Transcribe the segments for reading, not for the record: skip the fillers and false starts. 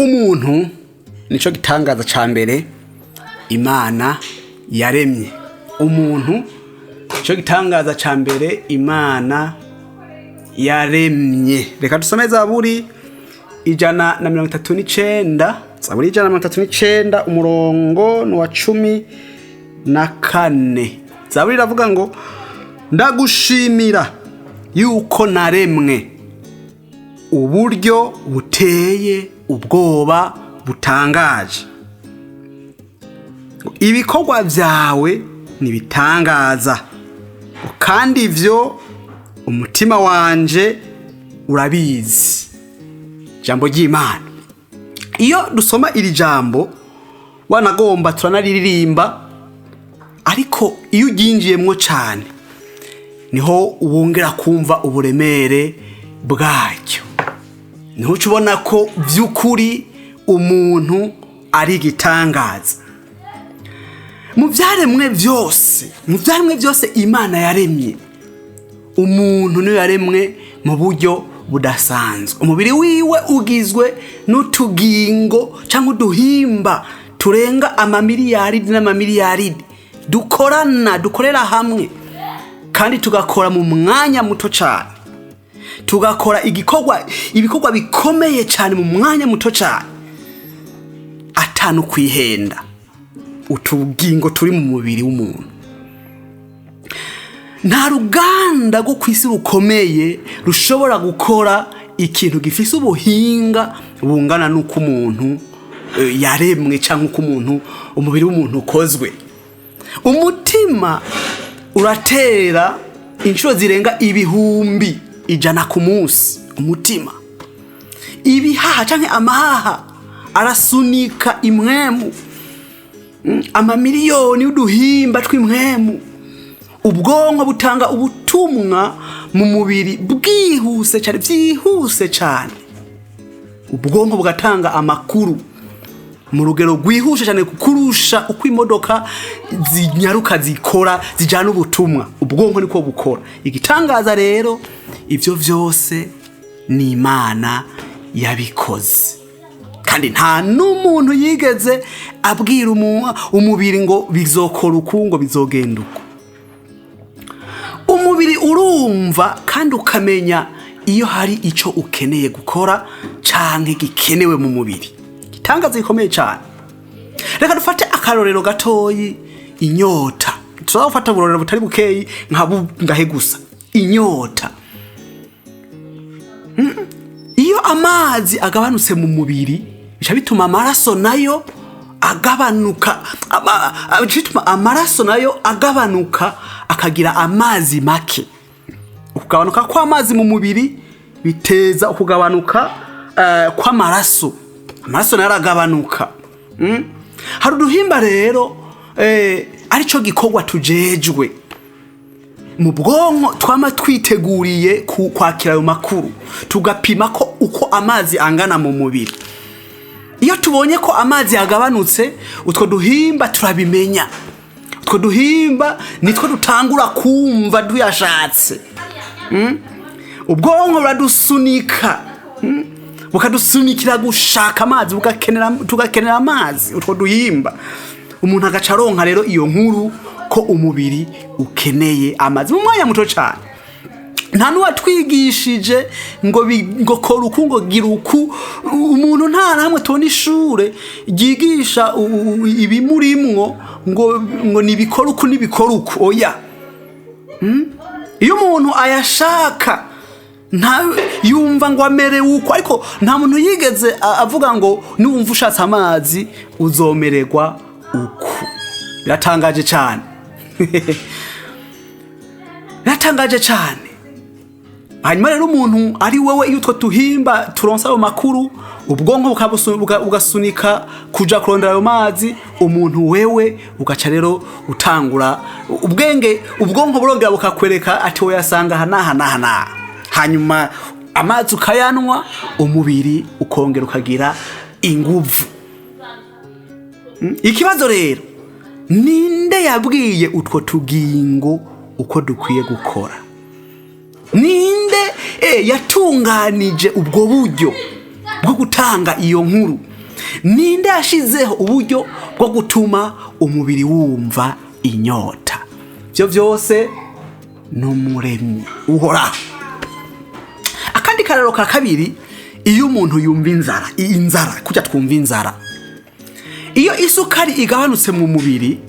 Umuntu nico gitangaza ca mbere Imana yaremye. Umuntu nico gitangaza ca mbere Imana yaremye. Reka dusome Zaburi 139, Zaburi 139, umurongo ni uwa 14. Zaburi iravuga ngo: "Ndagushimira yuko naremwe uburyo buteye ubwoba butangaje. Ibikorwa byawe nibitangaza, kandi ivyo umutima wanje urabizi." Jambo ry'Imana. Iyo dusoma iri jambo, wanagomba turanaririmba, ariko iyo uryinjiyemwo cane niho wongera kumva uburemere bwaryo, niho uca ubona ko by'ukuri umuntu ari igitangaza mu byaremwe byose. Mu byaremwe byose Imana yaremye, umuntu niwe yaremwe mu buryo budasanzwe. Umubiri wiwe ugizwe n'utugingo cyangwa uduhimba turenga amamiliyaridi n'amamiliyaridi, dukorana, dukorera hamwe, kandi tugakora mu mwanya muto cyane, tugakora igikorwa, ibikorwa bikomeye cyane mu mwanya muto cyane, atanu kwihenda. Utugingo turi mu mubiri w'umuntu, nta ruganda rwo ku isi rukomeye rushobora gukora ikintu gifise ubuhinga bungana n'uko umuntu yaremwe cyangwa uko umuntu, umubiri w'umuntu ukozwe. Umutima uratera inshuro zirenga 100,000 ku munsi. Umutima, ibihaha cyangwa amahaha arasunika impwemu, amamiliyoni y'uduhimba tw'impwemu. Ubwonko butanga ubutumwa mu mubiri bwihuse cyane, byihuse cyane. Ubwonko bugatanga amakuru mu rugero rwihuse cyane kurusha uko imodoka zinyaruka zikora, zijyana ubutumwa. Ubwonko niko bukora. Igitangaza rero, ibyo byose ni Imana yabikoze, kandi nta n'umuntu yigeze abwira umubiri ngo bizokora uku, ngo bizogenda uku. Umubiri urumva kandi ukamenya iyo hari icyo ukeneye gukora canke gikenewe mu mubiri. Igitangaza gikomeye cyane. Reka dufate akarorero gatoyi: inyota. Tuza gufata uburorero butari bukeyi, nka bungahe gusa. Inyota. Iyo amazi agabanutse mu mubiri, bica bituma amaraso nayo agabanuka, bica bituma amaraso nayo agabanuka, akagira amazi make. Ukugabanuka kw'amazi mu mubiri biteza ukugabanuka kw'amaraso. Amaraso nayo aragabanuka. Hari uduhimba rero arico gikorwa tujejwe mu bwonko, twama twiteguriye kwakira ayo makuru, tugapima ko uko amazi angana mu mubiri. Iyo tubonye ko amazi yagabanutse, utwo duhimba turabimenya. Utwo duhimba nitwo dutangura kumva tuyashatse. Ubwonko buradusunika, Bukadusunikira gushaka amazi, tugakenera amazi, utwo duhimba. Umuntu agaca aronka rero iyo nkuru ko umubiri ukeneye amazi mu mwanya muto cyane. Nta n'uwatwigishije ngo ngo kora uku, ngo gira uku. Umuntu nta namwe tubona ishure ryigisha ibimurimwo ngo nibikora uku, nibikora uku. Oya. Iyo umuntu ayashaka, nta yumva ngo amerewe uko, ariko nta muntu yigeze avuga ngo niwumva ushatse amazi uzomererwa uku. Biratangaje cyane, biratangaje cyane. Hanyuma rero umuntu ari wewe, iyo utwo tuhimba turonsa ayo makuru, ubwonko bugasunika kuja kurondera ayo mazi, umuntu wewe ugaca rero utangura ubwenge. Ubwonko burongera bukakwereka ati woyasanga aha n'aha n'aha n'aha. Hanyuma amazi ukayanwa, umubiri ukongera ukagira inguvu. Ikibazo rero, ninde yabwiye utwo tugingo uko dukwiye gukora? Ninde yatunganije ubwo buryo bwo gutanga iyo nkuru? Ninde yashizeho uburyo bwo gutuma umubiri wumva inyota? Ibyo byose ni Umuremyi Uhoraho. Akandi kararo ka kabiri, iyo umuntu yumva inzara, inzara kujya twumva inzara, iyo isukari igabanutse mu mubiri,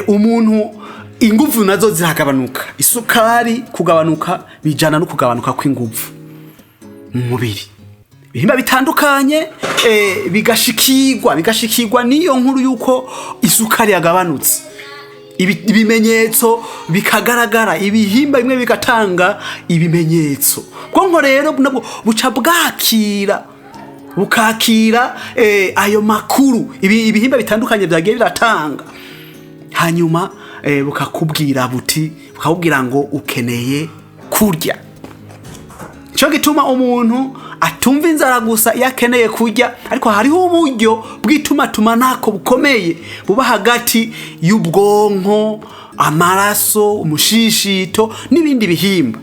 umuntu inguvu nazo ziragabanuka. Isukari kugabanuka bijana no kugabanuka kw'inguvu mu mubiri. Ibihimba bitandukanye bigashikirwa n'iyo nkuru y'uko isukari yagabanutse. Ibimenyetso bikagaragara, ibihimba bimwe bigatanga ibimenyetso. Bwonko rero nabwo buca bwakira, bukakira ayo makuru ibihimba bitandukanye byagiye biratanga, hanyuma bukakubwira buti, bukakubwira ngo ukeneye kurya. Cyo gituma umuntu atumva inzara gusa iyo akeneye kurya, ariko hariho uburyo bw'itumatumanako bukomeye buba hagati y'ubwonko, amaraso, umushishito n'ibindi bihimba,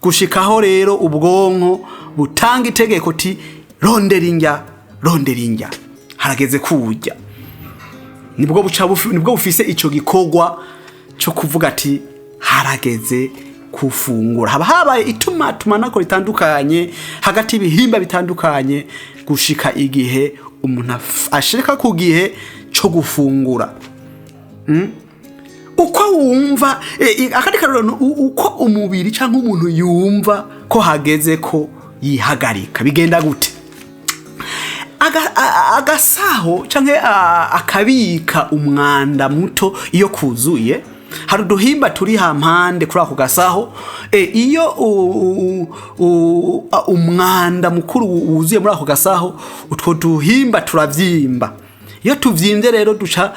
gushikaho rero ubwonko butanga itegeko ti: "Rondera indya, rondera indya, harageze kurya." Nibwo bufise ico gikorwa cyo kuvuga ati: "Harageze kufungura." Haba habaye itumatumanako ritandukanye hagati y'ibihimba bitandukanye gushika igihe umuntu ashika ku gihe cyo gufungura. Uko wumva akandi karorero ni uko umubiri cyangwa umuntu yumva ko hageze ko yihagarika, bigenda gute? Agasaho canke akabika umwanda muto, iyo kuzuye, hari uduhimba turi hampande kuri ako gasaho. Iyo umwanda mukuru wuzuye muri ako gasaho, utwo duhimba turavyimba. Iyo tuvyimbye rero, duca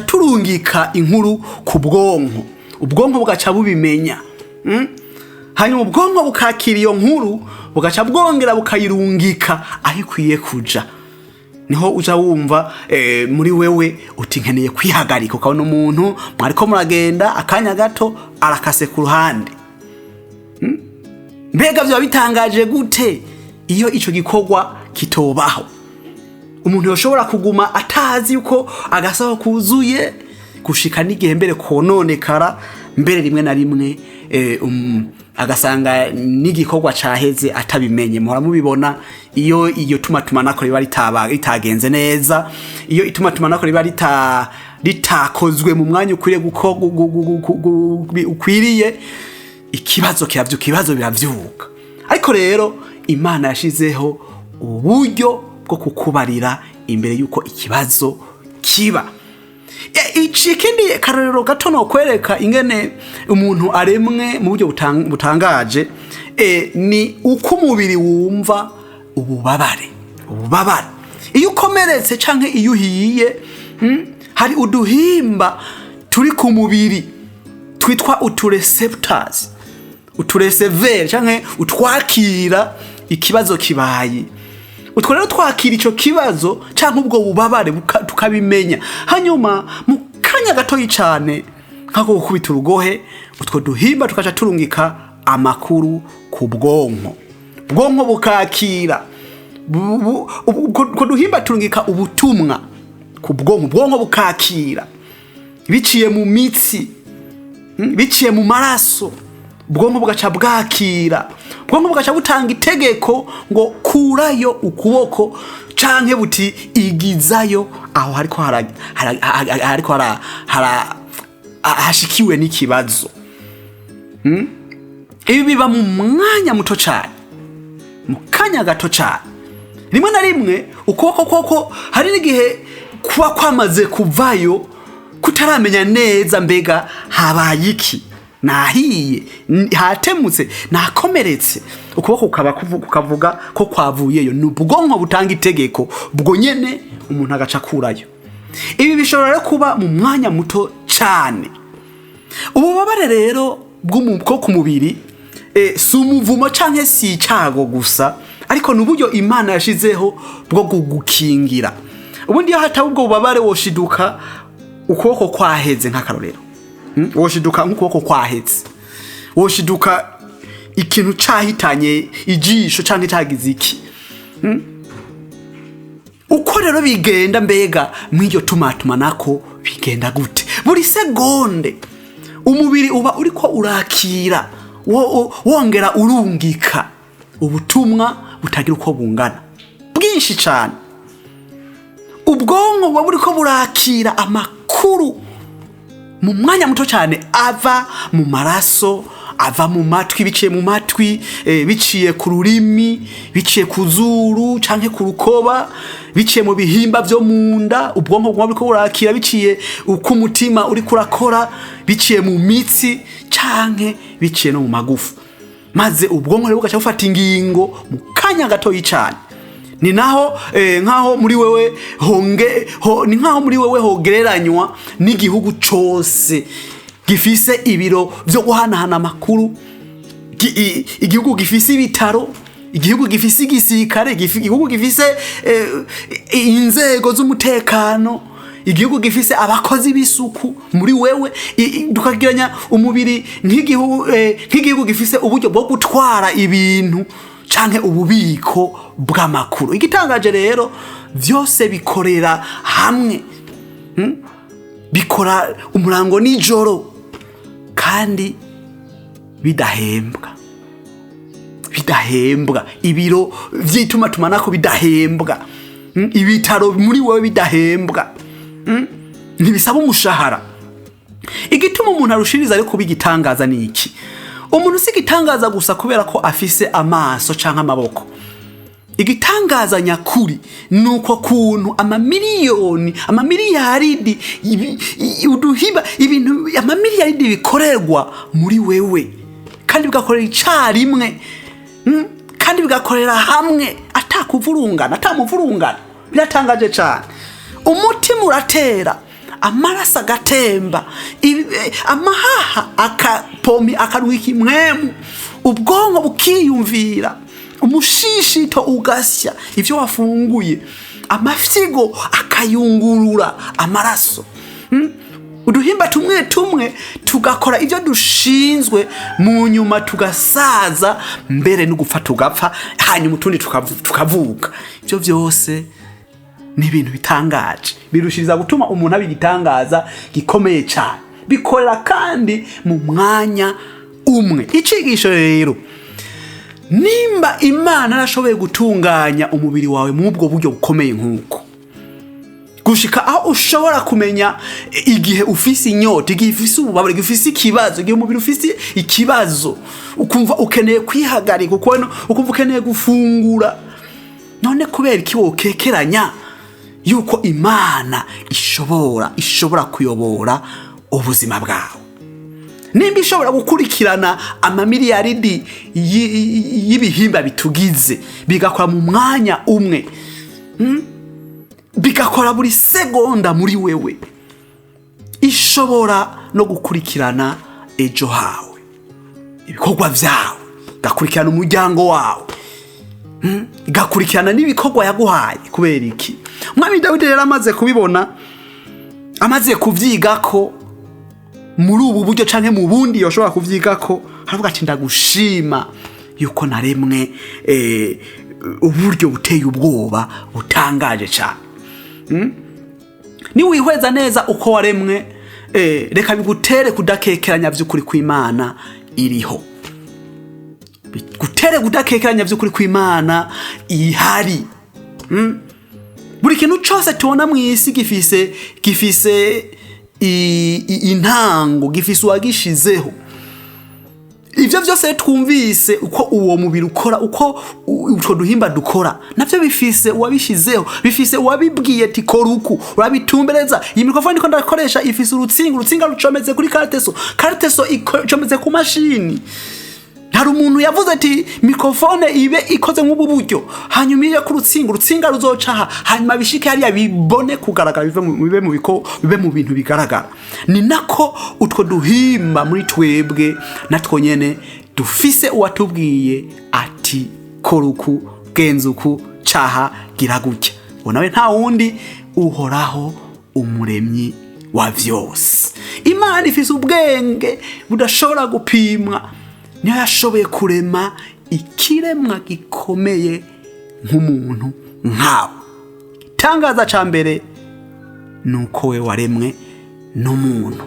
turungika inkuru ku bwonko, ubwonko bugaca bubimenya. Hanyuma ubwonko bukakira iyo nkuru, bugaca bwongera bukayirungika aho ikwiye kuja. Niho uja wumva muri wewe uti: "Nkeneye kwihagarika." Ukabona umuntu mwariko muragenda, akanya gato arakase ku ruhande. Mbega vyoba bitangaje gute iyo ico gikorwa kitobaho? Umuntu yoshobora kuguma atazi yuko agasaho kuzuye gushika n'igihe mbere kononekara, mbere rimwe na rimwe agasanga n'igikorwa caheze atabimenye. Muhora mubibona iyo iyo tumatumanako riba ritagenze neza, iyo itumatumanako riba ritakozwe mu mwanya ukwiriye ukwiriye, ikibazo kiravyuka, ibibazo biravyuka. Ariko rero Imana yashizeho uburyo bwo kukubarira imbere y'uko ikibazo kiba. Ikindi karorero gato nokwereka ingene umuntu aremwe mu buryo butangaje, ni uko umubiri wumva ububabare. Ububabare iyo ukomeretse canke iyo uhiye, hari uduhimba turi ku mubiri twitwa utureceptors, utureceveur canke utwakira ikibazo kibaye. Utwo rero twakira ico kibazo canke ubwo bubabare, tukabimenya, hanyuma mu kanya gatoyi cane nk'ako gukubita urugohe, utwo duhimba tukaca turungika amakuru ku bwonko, ubwonko bukakira. Utwo duhimba turungika ubutumwa ku bwonko, ubwonko bukakira biciye mu mitsi, biciye mu maraso. Ubwonko bugaca bwakira, ubwonko bugaca butanga itegeko ngo: "Kurayo ukuboko", canke buti: "Igizayo aho hariko hariko hashikiwe n'ikibazo." Ibi biba mu mwanya muto cane, mu kanya gato cane. Rimwe na rimwe ukuboko koko hari n'igihe kuba kwamaze kuvayo, kutaramenya neza mbega habaye iki, nahiye, hatemutse, nakomeretse. Ukuboko kukaba kukavuga ko kwavuyeyo. Ni ubwonko butanga itegeko, ubwo nyene umuntu agaca akurayo. Ibi bishobora rero kuba mu mwanya muto cane. Ububabare rero bwo ku mubiri si umuvumo canke si icago gusa, ariko ni uburyo Imana yashizeho bwo kugukingira. Ubundi iyo hataba ubwo bubabare, woshiduka ukuboko kwaheze nk'akarorero. Woshiduka nk'ukuboko kwaheze, woshiduka ikintu cahitanye ijisho canke cagize iki. Uko rero bigenda, mbega mw'iryo tumatumanako bigenda gute? Buri segonde umubiri uba uriko urakira, wongera urungika ubutumwa butagira uko bungana, bwinshi cyane. Ubwonko buba buriko burakira amakuru mu mwanya muto cyane, ava mu maraso, ava mu matwi, biciye mu matwi, biciye ku rurimi, biciye ku zuru canke ku rukoba, biciye mu bihimba vyo mu nda. Ubwonko buba buriko burakira biciye uko umutima uriko urakora, biciye mu mitsi canke biciye no mu magufa. Maze ubwonko rero bugaca bufata ingingo mu kanya gatoyi cane. Ni naho nkaho muri wewe honge ho, ni nkaho muri wewe hogereranywa n'igihugu cose gifise ibiro vyo guhanahana amakuru, igihugu gifise ibitaro, igihugu gifise igisirikare, igihugu gifise inzego z'umutekano, igihugu gifise abakozi b'isuku. Muri wewe tukagereranya umubiri nk'igihugu gifise uburyo bwo gutwara ibintu canke ububiko bw'amakuru. Igitangaje rero, vyose bikorera hamwe, Bikora umurango nijoro kandi bidahembwa, bidahembwa. Ibiro vy'itumatumanako bidahembwa, Ibitaro muri wewe bidahembwa, Ntibisaba umushahara. Igituma umuntu arushiriza ariko kuba igitangaza ni iki? Umuntu si igitangaza gusa kubera ko afise amaso canke amaboko. Igitangaza nyakuri ni uko kuntu amamiliyoni, amamiliyaridi, uduhiba, ibintu amamiliyaridi bikorerwa muri wewe, kandi bigakorera icarimwe, Kandi bigakorera hamwe atakuvurungana, atamuvurungana. Biratangaje cane. Umutima uratera, amaraso agatemba, amahaha akapomi akaruhika imwemu, ubwonko bukiyumvira, umushishito ugasya ivyo wafunguye, amafyigo akayungurura amaraso, Uduhimba tumwe tumwe tugakora ibyo dushinzwe, mu nyuma tugasaza, mbere no gupfa tugapfa, hanyuma utundi tukavuka. Ibyo byose ni ibintu bitangaje, birushiriza gutuma umuntu aba igitangaza gikomeye cyane. Bikorera kandi mu mwanya umwe. Icigisho rero, nimba Imana yarashoboye gutunganya umubiri wawe mu ubwo buryo bukomeye nk'uko, gushika aho ushobora kumenya igihe ufise inyota, igihe ufise ububabare, igihe ufise ikibazo, igihe umubiri ufise ikibazo, ukumva ukeneye kwihagarika, ukumva ukeneye gufungura, none kubera iki wokekeranya yuko Imana ishobora kuyobora ubuzima bwawe? Nimba ishobora gukurikirana amamiliyaridi y'ibihimba bitugize, bigakora mu mwanya umwe, bigakora buri segonda muri wewe, ishobora no gukurikirana ejo hawe, ibikorwa vyawe, igakurikirana umuryango wawe, Igakurikirana n'ibikorwa yaguhaye. Kubera iki? Umwami Dawidi rero amaze kubibona, amaze kuvyigako muri ubu buryo canke mu bundi yoshobora kuvyigako, aravuga ati: ndagushima yuko naremwe uburyo buteye ubwoba, butangaje cane. Niwihweza neza uko waremwe, reka bigutere kudakekeranya vy'ukuri kw'Imana iriho, bigutere kudakekeranya vy'ukuri kw'Imana ihari. Buri kintu cose tubona mw'isi gifise intango, gifise uwagishizeho. Ivyo vyose twumvise, uko uwo mubiri ukora, uko utwo duhimba dukora, navyo bifise uwabishizeho, bifise uwabibwiye ati: kora uku, urabitumbereza. Iyi mikrofone ndiko ndakoresha ifise urutsinga, urutsinga rucometse kuri carte son, carte son icometse ku mashini. Hari umuntu yavuze ati: mikrofone ibe ikoze nk'ubu buryo, hanyuma ije ku rutsinga, urutsinga ruzoca aha, hanyuma bishike hariya, bibone kugaragara, bive mu biko, bibe mu bintu bigaragara. Ni nako utwo duhimba muri twebwe natwo nyene dufise uwatubwiye ati: kora uku, genza uku, caha, gira gutya. Uwo nawe nta wundi, Uhoraho umuremyi wa vyose. Imana ifise ubwenge budashobora gupimwa, niyo yashoboye kurema ikiremwa gikomeye nk'umuntu nkawe. Igitangaza ca mbere ni uko we waremwe n'umuntu.